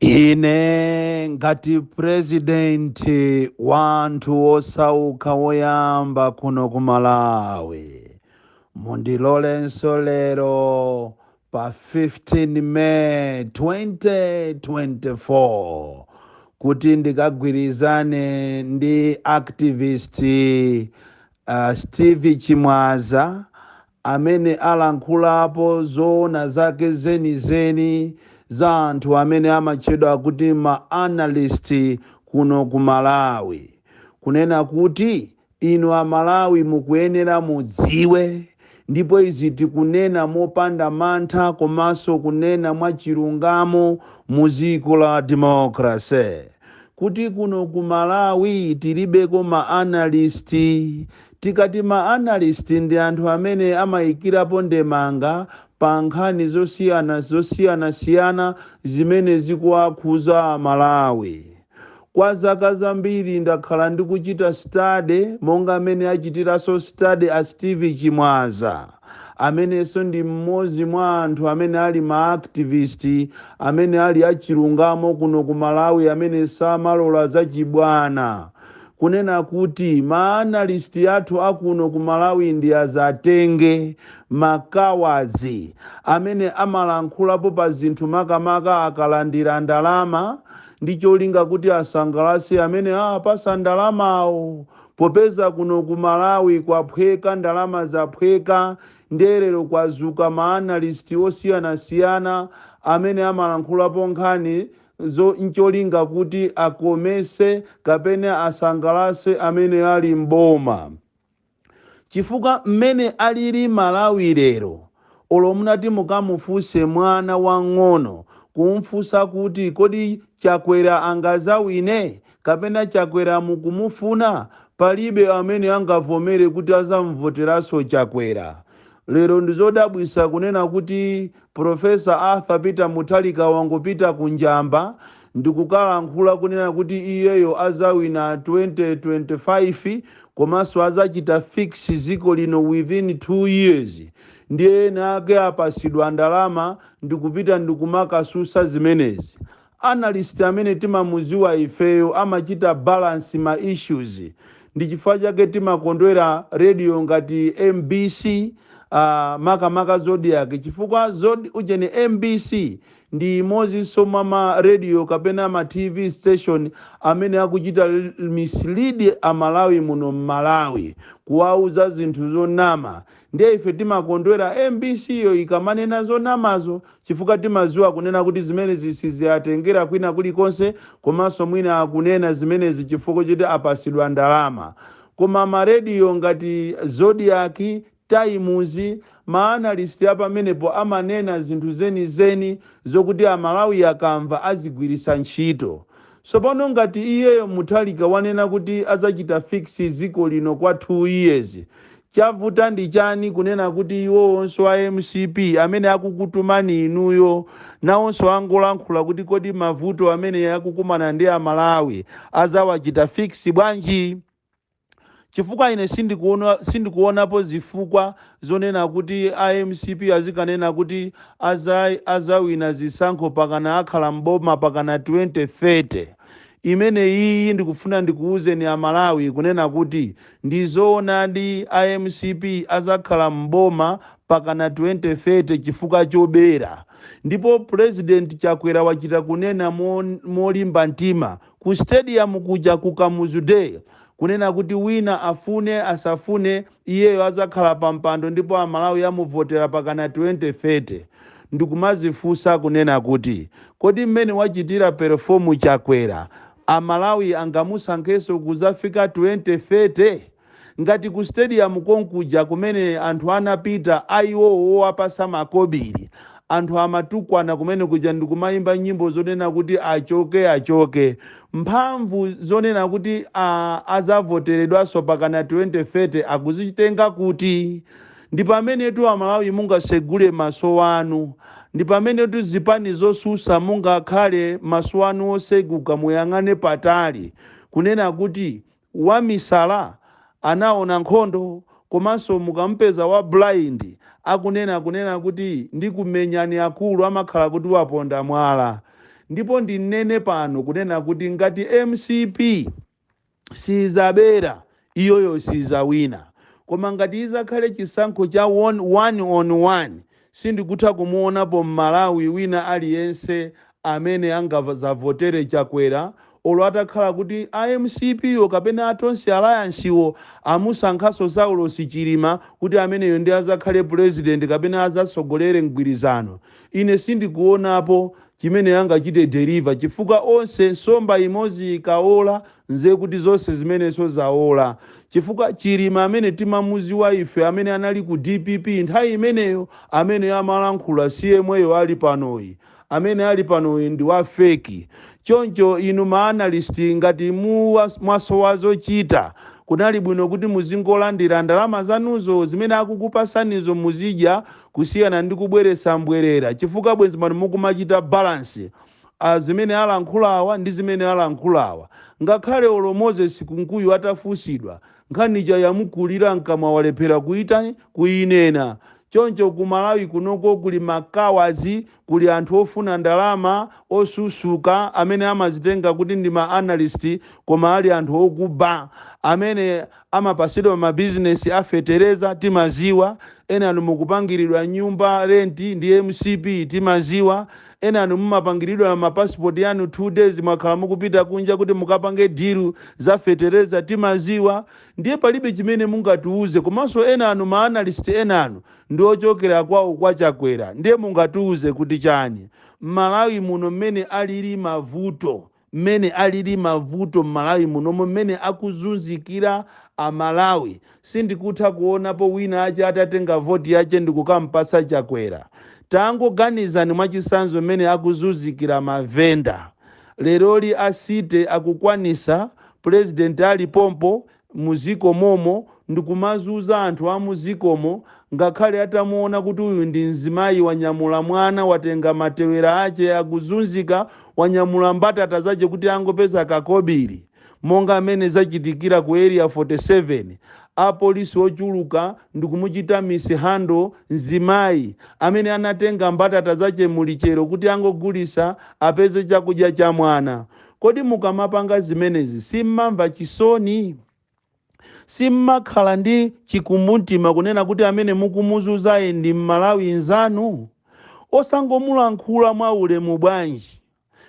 Ine ngati purezidenti wa anthu osauka woyamba kuno ku Malawi, mundilolenso lero pa 15 May 2024 kuti ndikagwirizane ndi activist Steve Chimwaza amene alankhulapo zoona zake zenizeni za anthu amene amatchedwa kuti ma analyst kuno ku Malawi, kunena kuti inu Amalawi mukuyenera mudziwe, ndipo izi tikunena mopanda mantha komanso kunena mwachilungamo mu dziko la democracy, kuti kuno ku Malawi tilibeko ma analyst. Tikati ma analyst ndi anthu amene amayikirapo ndemanga pa nkhani zosiyana zosiyanasiyana zimene zikuwakhuza Malawi. Kwa zaka zambiri ndakhala ndikuchita study monga amene achitiranso study a Steve Chimwaza, amenenso ndi mmodzi mwa anthu amene ali ma activist amene ali achilungamo kuno ku Malawi, amene samalola zachibwana, kunena kuti ma analyst athu akuno ku Malawi ndi azatenge makawazi amene amalankhulapo pa zinthu makamaka akalandira ndalama ndi cholinga kuti asangalase amene apasa ndalamawo. Popeza kuno ku Malawi kwaphweka, ndalama zaphweka, nderero kwazuka ma analyst osiyanasiyana amene amalankhulapo nkhani zo ncholinga kuti akomese kapena asangalase amene ali mboma. Chifukwa mmene alili Malawi lero, olo munati mukamufunse mwana wang'ono, kumfunsa kuti kodi Chakwera angazawine kapena Chakwera mukumufuna, palibe amene angavomere kuti azamvoteranso Chakwera. Lero ndizodabwisa kunena kuti Professor Arthur Peter Mutharika wangopita kunjamba ndikukalankhula kunena kuti iyeyo azawina 2025 komanso azachita fix dziko lino within 2 years. Ndiye ena ake apasidwa ndalama ndikupita ndikumakasusa zimenezi. Analyst amene timamuziwa ifeyo amachita balance ma issues. Ndi chifukwa chake timakondwera radio ngati MBC, makamaka Zodiak, chifukwa ujeni MBC ndi imodzinso mwa ma radio kapena ma TV station amene akuchita mislead Amalawi muno mMalawi, kuwauza zinthu zonama. Ndiye ife timakondwera MBC yo ikamanena zonamazo, chifukwa timaziwa kunena kuti zimenezi siziyatengera kwina kulikonse, komanso mwina akunena zimenezi chifukwa choti apasidwa ndalama. Koma marediyo ngati Zodiak, Times, ma analyst apamenepo amanena zinthu zenizeni zokuti Amalawi akamva azigwirisa ntchito. Tsopano ngati iyeyo Mutharika wanena kuti azachita fix dziko lino kwa 2 years, chavuta ndi chani kunena kuti iwowonso a MCP amene akukutumani inuyo nawonso angolankhula kuti kodi mavuto amene akukumana ndi Amalawi azawachita fix bwanji? Chifukwa ine sindikuonapo zifukwa zonena kuti a MCP azikanena kuti azawina zisankho pakana akhala mboma pakana 2030. Imene iyi ndikufuna ndikuwuzeni Amalawi kunena kuti ndizoonadi a MCP azakhala mboma pakana 2030 chifukwa chobera. Ndipo President Chakwera wachita kunena molimba mtima ku stadium kuja ku Kamuzu Day kunena kuti wina afune asafune iyeyo azakhala pa mpando ndipo Amalawi amuvotera pakana 2030. Ndikumazifunsa kunena kuti kodi mmene wachitira perform Chakwera, Amalawi angamusankhenso kuzafika 2030? Ngati ku stadium konkuja kumene anthu anapita ayiwowo wapasa makobiri, anthu amatukwana kumene kuja ndikumayimba nyimbo zonena kuti achoke achoke, mphamvu zonena kuti azavoteredwanso pakana 2030 akuzitenga kuti? Ndi pamenetu Amalawi mungasegule maso anu, ndi pamenetu zipani zosusa mungakhale maso anu oseguka, muyang'ane patali kunena kuti wamisala anaona nkhondo. Komanso mukampeza wa blind akunena kunena kuti ndikumenyani akulu, amakhala kuti waponda mwala. Ndipo ndinene pano kunena kuti ngati MCP sizabera, iyoyo sizawina. Koma ngati izakhale chisankho cha one on one, sindikutha kumuonapo Mmalawi wina aliyense amene angazavotere Chakwera, olo atakhala kuti a MCP yo kapena a Tonse Alliance wo amusankhaso Saulos Chilima kuti ameneyo ndi azakhale president kapena azasogolere mgwirizano. Ine sindikuonapo chimene angachite deliver, chifukwa onse nsomba imodzi ikaola, nze kuti zonse zimenezo zaola. Chifukwa Chilima amene timamuziwa ife, amene anali ku DPP nthawi imeneyo, amene amalankhula si yemweyo ali panoyi. Amene ali panoyi ndi wa fake. Choncho inu ma analyst, ngati mwasowa zochita, kunali bwino kuti muzingolandira ndalama zanuzo zimene akukupasanizo, muzidya, kusiyana ndi kubweresa mbwerera, chifukwa bwenzi pano mukumachita balance zimene alankhulawa ndi zimene alankhulawa. Ngakhale olo Moses Kunkuyu atafusidwa nkhanicha, yamukulira mkamwa, walephera kuita kuyinena. Choncho ku Malawi kunoko kuli makawazi, kuli anthu ofuna ndalama osusuka amene amazitenga kuti ndi ma analyst, koma ali anthu okuba amene amapasidwa mabizinesi afetereza, timaziwa. Ena anu mukupangiridwa nyumba rent ndi MCP, timaziwa. Ena anu mumapangiridwa mapasipoti yanu 2 days, mwakhala mukupita kunja kuti mukapange deal za fetereza, timaziwa. Ndiye palibe chimene mungatiuze. Komanso ena anu ma analyst, ena anu ndi ochokera kwawo kwa Chakwera, ndiye mungatiuze kuti chani? Mmalawi muno mmene alili mavuto, mmene alili mavuto mmalawi munomo, mmene akuzunzikira Amalawi, sindikutha kuonapo wina ache atatenga voti yache ndikukampasa Chakwera. Tangoganizani mwachisanzo mmene akuzunzikira mavenda leroli. Asite akukwanisa, president ali pompo muziko momo, ndikumazuza anthu a muzikomo, ngakhale atamuona kuti uyu ndi mzimayi wanyamula mwana, watenga matewera ache, akuzunzika, wanyamula mbatata zache kuti angopeza kakobiri, monga amene zachitikira ku Area 47, apolisi ochuluka ndikumuchita mishandle mzimayi amene anatenga mbatata zache mulichero kuti angogulisa apeze chakudya cha mwana. Kodi mukamapanga zimenezi simmamva chisoni? Simmakhala ndi chikumbumtima kunena kuti amene mukumuzuzayi ndi Mmalawi nzanu? Osangomulankhula mwa ulemu bwanji,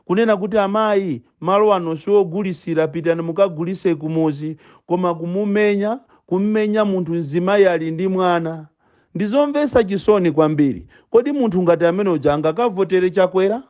kunena kuti, "Amayi, malo ano siwogulisira, pitani mukagulise kumuzi"? Koma kumumenya, kummenya munthu mzimayi ali ndi mwana, ndizomvetsa chisoni kwambiri. Kodi munthu ngati amene uja angakavotere Chakwera?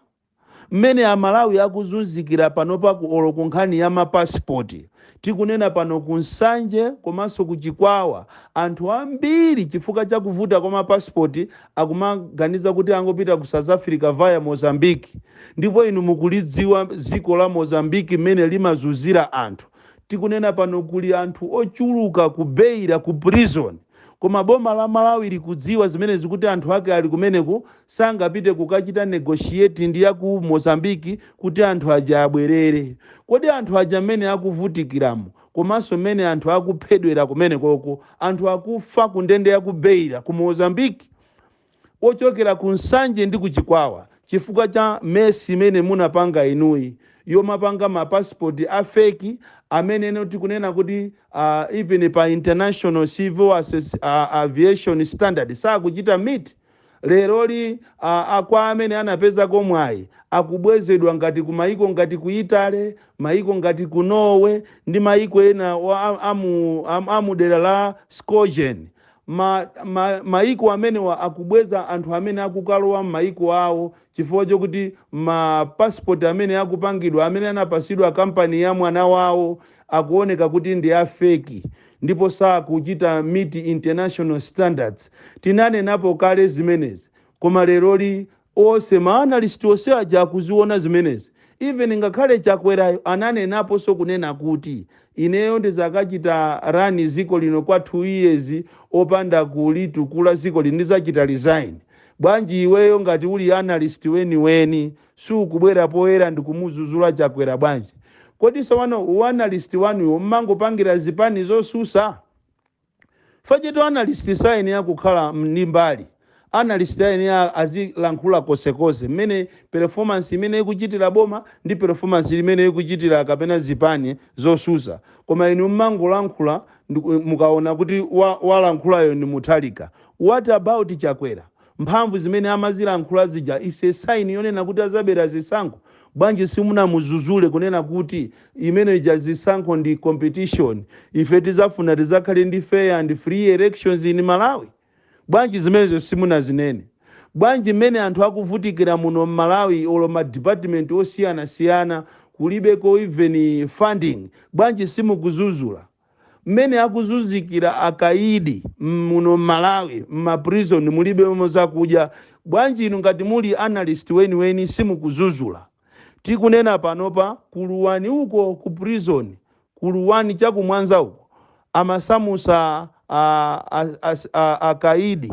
Mmene Amalawi akuzunzikira panopa, ku olo ku nkhani ya mapasipoti, tikunena pano ku Nsanje komanso ku Chikwawa, anthu ambiri chifukwa cha kuvuta kwa mapasipoti akumaganiza kuti angopita ku South Africa via Mozambique. Ndipo inu mukulidziwa dziko la Mozambique mmene limazunzira anthu. Tikunena pano kuli anthu ochuluka ku Beira, ku prison, koma boma la Malawi likudziwa zimene zikuti anthu ake ali kumeneku, sangapite kukachita negotiate ndi ya ku Mozambiki kuti anthu aja abwerere. Kodi anthu aja mmene akuvutikiramo, komanso mmene anthu akuphedwera kumene koko, anthu akufa ku ndende ya ku Beira ku Mozambiki, ochokera ku Nsanje ndi ku Chikwawa, chifukwa cha mess imene munapanga inuyi yomapanga mapasipoti a fake, amene eno tikunena kuti even pa international civil aviation standard sakuchita meet leroli. Kwa amene anapezako mwayi, akubwezedwa ngati ku maiko ngati ku Italy, maiko ngati ku Norway ndi maiko ena amudera la Schengen. Maiko amenewa akubweza anthu amene akukalowa m'maiko awo chifukwa chokuti mapasipoti amene akupangidwa, amene anapasidwa kampani ya mwana wawo, akuoneka kuti ndi a fake ndipo sakuchita meet international standards. Tinanenapo kale zimenezi, koma leroli onse ma analyst onse aja akuziona zimenezi. Even ngakhale Chakwerayo ananenaponso kunena kuti, "Ineyo ndizakachita run ziko lino kwa 2 years opanda kulitukula ziko lino, ndizachita resign." Bwanji iweyo ngati uli analyst weniweni sukubwera poyera ndikumuzuzula Chakwera bwanji? Kodi sowano u analyst wanuyo mmangopangira zipani zosusa? Facheto analyst saini yakukhala ndi mbali. Analyst ayenera azilankhula konsekonse mmene performance imene ikuchitira boma ndi performance imene ikuchitira kapena zipani zosusa. Koma inu mmangolankhula mukaona kuti walankhulayo ndi Mutharika. What about Chakwera? Mphamvu zimene amazilankhula zija is a sign yonena kuti azabera zisankho. Bwanji simunamuzuzule kunena kuti imene ija zisankho ndi competition, ife tizafuna tizakhale ndi fair and free elections in Malawi? Bwanji zimenezo simunazinene? Bwanji mmene anthu akuvutikira muno mMalawi, olo ma department osiyanasiyana kulibeko even funding, bwanji simukuzuzula? Mmene akuzunzikira akaidi muno mMalawi, mmaprison mulibemo zakudya, bwanji inu ngati muli analyst weniweni simukuzuzula? Tikunena panopa, kuluwani uko ku prison, kuluwani chakumwanza uko, amasamusa akaidi,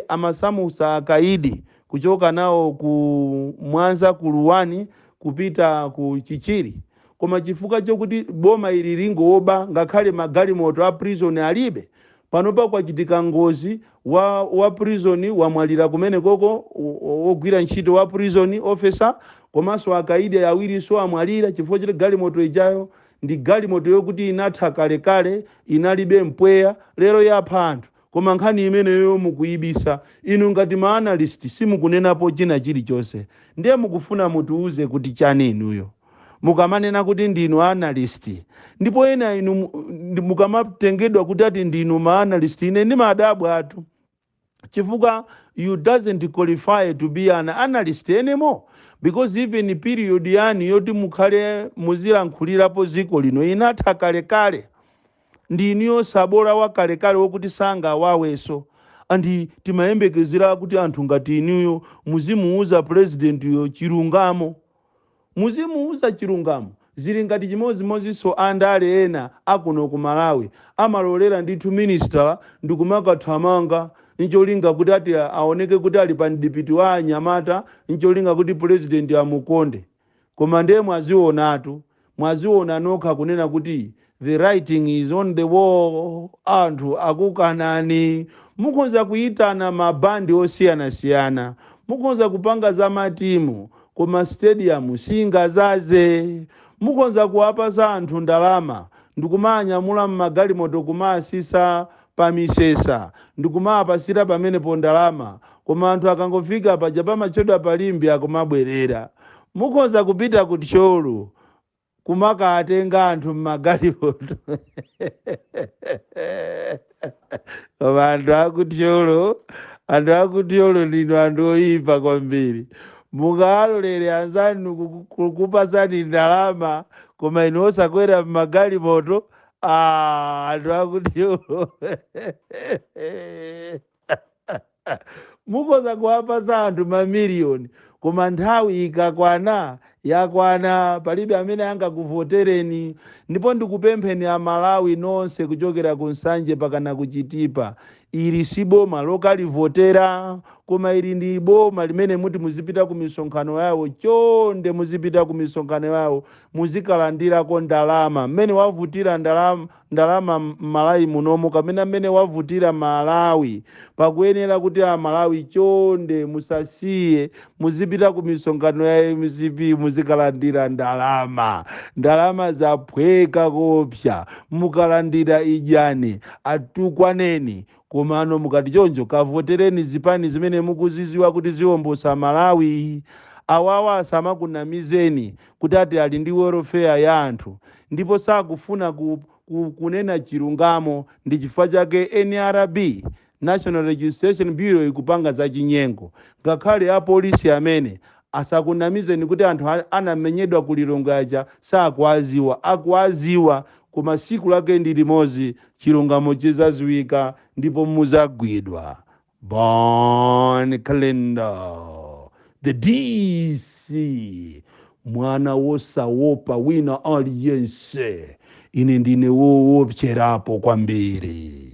amasamusa akaidi kuchoka nawo ku Mwanza, kuluwani, kupita ku Chichiri. Koma chifukwa chokuti boma ili lingoba, ngakhale magalimoto a prison alibe. Panopa kwachitika ngozi, wa prison wamwalira kumene koko, wogwira ntchito wa prison officer, komanso akaidi awirinso amwalira chifukwa choti galimoto ijayo ndi galimoto yokuti inatha kalekale, inalibe mpweya, lero yapha anthu. Koma nkhani imeneyo mukuyibisa. Inu ngati ma analyst simukunenapo china chilichonse. Ndiye mukufuna mutiuze kuti chani inuyo mukamanena kuti ndinu analyst? Ndipo ena inu mukamatengedwa kuti ati ndinu ma analyst, ine ndimadabwa atu, chifukwa you doesn't qualify to be an analyst anymore, because even period yanu yoti mukhale muzilankhulirapo dziko lino inatha kalekale. Ndiniyo sabola wa kalekale wokuti sangawaweso. Andi timayembekezera kuti anthu ngati inuyo muzimuuza president yo chilungamo, muzimuuza chilungamo. Zili ngati chimodzimodzinso andale ena akuno ku Malawi, amalolera ndithu minister ndikumakathamanga ncholinga kuti ati aoneke kuti ali pa mdipiti wa anyamata, ncholinga kuti president amukonde. Koma ndiye mwazionatu, mwaziona nokha kunena kuti the writing is on the wall. Anthu akukanani. Mukhoza kuyitana mabandi osiyanasiyana, mukhoza kupanga za matimu, koma stadium singazaze. Mukhoza kuwapasa anthu ndalama ndikumanyamula mmagalimoto, kumaasisa pamisesa, ndikumapasira pamenepo ndalama, koma anthu akangofika paja pamachedwa palimbi akumabwerera. Mukhoza kupita ku Thyolo kumakatenga anthu mmagalimoto, koma anthu akuthyolo, anthu akuthyolo ndinu anthu oyipa kwambiri. Mungalolere anzanu kukupasani ndalama koma inu osakwera mmagalimoto? Ah, anthu akuthyolo, mukhoza kuwapasa anthu mamiliyoni, koma nthawi ikakwana yakwana, palibe amene angakuvotereni. Ndipo ndikupempheni Amalawi nonse, kuchokera ku Nsanje pakana ku Chitipa, ili si boma lokalivotera, koma ili ndi boma limene muti muzipita ku misonkhano yawo. Chonde muzipita ku misonkhano yawo, muzikalandirako ndalama. Mmene wavutira ndalama m'Malawi munomo, kapena mmene wavutira Malawi, pakuyenera kuti Amalawi chonde musasiye, muzipita ku misonkhano ya MCP, muzikalandira ndalama. Ndalama zaphweka kopsa. Mukalandira idyani, atukwaneni, komano mukati choncho kavotereni zipani zimene mukuziziwa kuti ziwombosa Malawi. Awawa asamakunamizeni kuti ati ali ndi welfare ya anthu, ndipo sakufuna kunena chilungamo. Ndi chifukwa chake NRB, National Registration Bureau, ikupanga zachinyengo. Ngakhale apolisi amene asakunamizeni kuti anthu anamenyedwa ku Lilongwe aja sakuaziwa. Akuaziwa, koma siku lake ndi limodzi, chilungamo chizaziwika ndipo muzagwidwa. Bon Kalindo, the DC, mwana wosawopa wina aliyense. Ine ndine woopserapo kwambiri.